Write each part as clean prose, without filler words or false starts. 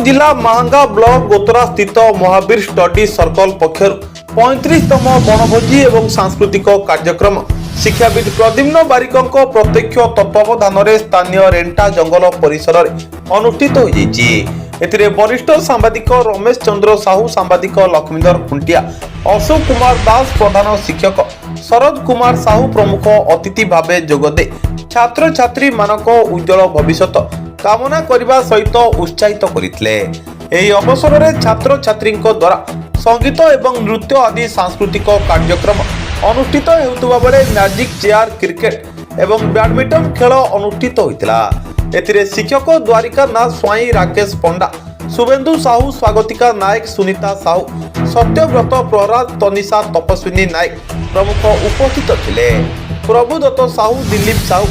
ଜିଲ୍ଲା ମାହାଙ୍ଗା ବ୍ଲକ ଗୋତରା ସ୍ଥିତ Mahavir study circle ପକ୍ଷରୁ 35ତମ ବଣଭୋଜି ଏବଂ ସାଂସ୍କୃତିକ କାର୍ଯ୍ୟକ୍ରମ ଶିକ୍ଷାବିତ୍ ପ୍ରଦ୍ୟୁମ୍ନ ବାରିକଙ୍କ ପ୍ରତ୍ୟକ୍ଷ ତତ୍ତ୍ୱାବଧାନରେ ସ୍ଥାନୀୟ ରେଣ୍ଟା ଜଙ୍ଗଲ ପରିସରରେ ଅନୁଷ୍ଠିତ ହୋଇଯାଇଛି। ଏଥିରେ ବରିଷ୍ଠ ସାମ୍ବାଦିକ ରମେଶ ଚନ୍ଦ୍ର ସାହୁ, ସାମ୍ବାଦିକ ଲକ୍ଷ୍ମୀଧର ଖୁଣ୍ଟିଆ, ଅଶୋକ କୁମାର ଦାସ, ପ୍ରଧାନ ଶିକ୍ଷକ ଶରଦ କୁମାର ସାହୁ ପ୍ରମୁଖ ଅତିଥି ଭାବେ ଯୋଗଦେଇ ଛାତ୍ରଛାତ୍ରୀମାନଙ୍କ ଉଜ୍ଜଳ ଭବିଷ୍ୟତ କାମନା କରିବା ସହିତ ଉତ୍ସାହିତ କରିଥିଲେ। ଏହି ଅବସରରେ ଛାତ୍ରଛାତ୍ରୀଙ୍କ ଦ୍ୱାରା ସଙ୍ଗୀତ ଏବଂ ନୃତ୍ୟ ଆଦି ସାଂସ୍କୃତିକ କାର୍ଯ୍ୟକ୍ରମ ଅନୁଷ୍ଠିତ ହେଉଥିବା ବେଳେ ମ୍ୟାଜିକ୍ ଚେୟାର, କ୍ରିକେଟ ଏବଂ ବ୍ୟାଡମିଣ୍ଟନ ଖେଳ ଅନୁଷ୍ଠିତ ହୋଇଥିଲା। ଏଥିରେ ଶିକ୍ଷକ ଦ୍ୱାରିକା ନାଥ ସ୍ୱାଇଁ, ରାକେଶ ପଣ୍ଡା, ଶୁଭେନ୍ଦୁ ସାହୁ, ସ୍ୱାଗତିକା ନାୟକ, ସୁନିତା ସାହୁ, ସତ୍ୟବ୍ରତ ପ୍ରହରାଜ, ତନିଷା ତପସ୍ୱିନୀ ନାୟକ ପ୍ରମୁଖ ଉପସ୍ଥିତ ଥିଲେ। ପ୍ରଭୁଦତ୍ତ ସାହୁ, ଦିଲ୍ଲୀପ ସାହୁ,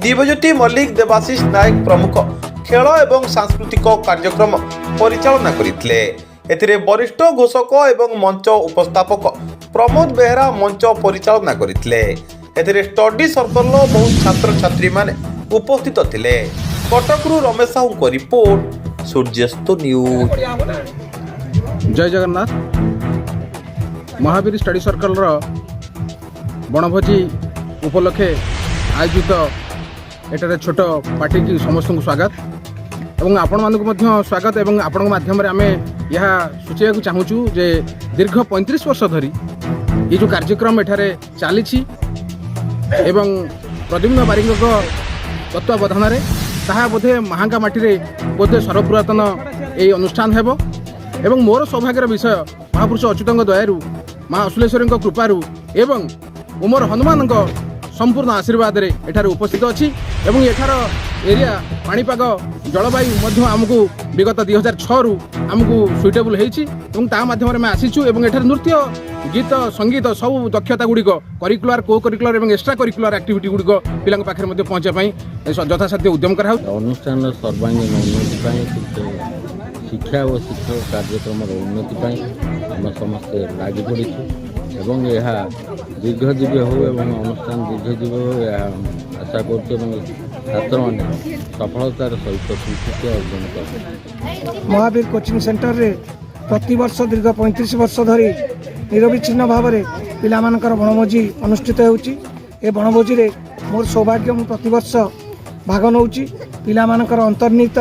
ଦିବ୍ୟଜ୍ୟୋତି ମଲ୍ଲିକ, ଦେବାଶିଷ ନାୟକ ପ୍ରମୁଖ ଖେଳ ଏବଂ ସାଂସ୍କୃତିକ କାର୍ଯ୍ୟକ୍ରମ ପରିଚାଳନା କରିଥିଲେ। ଏଥିରେ ବରିଷ୍ଠ ଘୋଷକ ଏବଂ ମଞ୍ଚ ଉପସ୍ଥାପକ ପ୍ରମୋଦ ବେହେରା ମଞ୍ଚ ପରିଚାଳନା କରିଥିଲେ। ଏଥିରେ ଷ୍ଟଡି ସର୍କଲର ବହୁ ଛାତ୍ରଛାତ୍ରୀମାନେ ଉପସ୍ଥିତ ଥିଲେ। କଟକରୁ ରମେଶ ସାହୁଙ୍କ ରିପୋର୍ଟ, ସୂର୍ଯ୍ୟାସ୍ତ ନ୍ୟୁଜ୍। ଜୟ ଜଗନ୍ନାଥ। ମହାବୀର ଷ୍ଟଡି ସର୍କଲର ବଣଭୋଜି ଉପଲକ୍ଷେ ଆୟୋଜିତ ଏଠାରେ ଛୋଟ ପାର୍ଟିକି ସମସ୍ତଙ୍କୁ ସ୍ୱାଗତ ଏବଂ ଆପଣମାନଙ୍କୁ ମଧ୍ୟ ସ୍ୱାଗତ। ଏବଂ ଆପଣଙ୍କ ମାଧ୍ୟମରେ ଆମେ ଏହା ସୂଚାଇବାକୁ ଚାହୁଁଛୁ ଯେ ଦୀର୍ଘ 35 ବର୍ଷ ଧରି ଏ ଯେଉଁ କାର୍ଯ୍ୟକ୍ରମ ଏଠାରେ ଚାଲିଛି ଏବଂ ପ୍ରଦ୍ୟୁମ୍ନ ବାରିକଙ୍କ ତତ୍ତ୍ୱାବଧାନରେ, ତାହା ବୋଧେ ମାହାଙ୍ଗା ମାଟିରେ ବୋଧେ ସର୍ବପୁରାତନ ଏହି ଅନୁଷ୍ଠାନ ହେବ। ଏବଂ ମୋର ସୌଭାଗ୍ୟର ବିଷୟ, ମହାପୁରୁଷ ଅଚ୍ୟୁତଙ୍କ ଦୟାରୁ, ମା ଅଶୁଲେଶ୍ୱରୀଙ୍କ କୃପାରୁ ଏବଂ ଉମର ହନୁମାନଙ୍କ ସମ୍ପୂର୍ଣ୍ଣ ଆଶୀର୍ବାଦରେ ଏଠାରେ ଉପସ୍ଥିତ ଅଛି। ଏବଂ ଏଠାର ଏରିଆ, ପାଣିପାଗ, ଜଳବାୟୁ ମଧ୍ୟ ଆମକୁ ବିଗତ 2006ରୁ ଆମକୁ ସୁଇଟେବୁଲ୍ ହେଇଛି ଏବଂ ତା ମାଧ୍ୟମରେ ଆମେ ଆସିଛୁ। ଏବଂ ଏଠାରେ ନୃତ୍ୟ, ଗୀତ, ସଙ୍ଗୀତ ସବୁ ଦକ୍ଷତା ଗୁଡ଼ିକ କରିକୁଲାର, କୋ କରିକୁଲାର ଏବଂ ଏକ୍ସଟ୍ରା କରିକୁଲାର ଆକ୍ଟିଭିଟି ଗୁଡ଼ିକ ପିଲାଙ୍କ ପାଖରେ ମଧ୍ୟ ପହଞ୍ଚିବା ପାଇଁ ଯଥାସାଧ୍ୟ ଉଦ୍ୟମ କରାହେଉଛି। ଅନୁଷ୍ଠାନର ସର୍ବାଙ୍ଗୀନ ଉନ୍ନତି ପାଇଁ, ଶିକ୍ଷା ଓ ଶିକ୍ଷକ କାର୍ଯ୍ୟକ୍ରମର ଉନ୍ନତି ପାଇଁ ଆମେ ସମସ୍ତେ ଲାଗି ପଡ଼ିଛୁ ଏବଂ ଏହା ଦୀର୍ଘଜୀବୀ ହେଉ ଏବଂ ଅନୁଷ୍ଠାନ ଦୀର୍ଘଜୀବୀ ହେଉ, ଏହା ଆଶା କରୁଛୁ ଏବଂ ଛାତ୍ରମାନେ ସଫଳତାର ସହିତ କୃତିତ୍ୱ ଅର୍ଜନ କରନ୍ତୁ। ମହାବୀର କୋଚିଂ ସେଣ୍ଟରରେ ପ୍ରତିବର୍ଷ ଦୀର୍ଘ 35 ବର୍ଷ ଧରି ନିରବିଚ୍ଛିନ୍ନ ଭାବରେ ପିଲାମାନଙ୍କର ବଣଭୋଜି ଅନୁଷ୍ଠିତ ହେଉଛି। ଏ ବଣଭୋଜିରେ ମୋର ସୌଭାଗ୍ୟ, ମୁଁ ପ୍ରତିବର୍ଷ ଭାଗ ନେଉଛି। ପିଲାମାନଙ୍କର ଅନ୍ତର୍ନିହିତ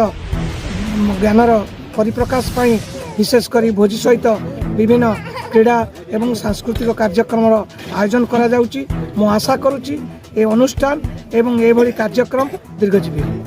ଜ୍ଞାନର ପରିପ୍ରକାଶ ପାଇଁ ବିଶେଷ କରି ଭୋଜି ସହିତ ବିଭିନ୍ନ କ୍ରୀଡ଼ା ଏବଂ ସାଂସ୍କୃତିକ କାର୍ଯ୍ୟକ୍ରମର ଆୟୋଜନ କରାଯାଉଛି। ମୁଁ ଆଶା କରୁଛି ଏ ଅନୁଷ୍ଠାନ ଏବଂ ଏଭଳି କାର୍ଯ୍ୟକ୍ରମ ଦୀର୍ଘଜୀବୀ ହେବ।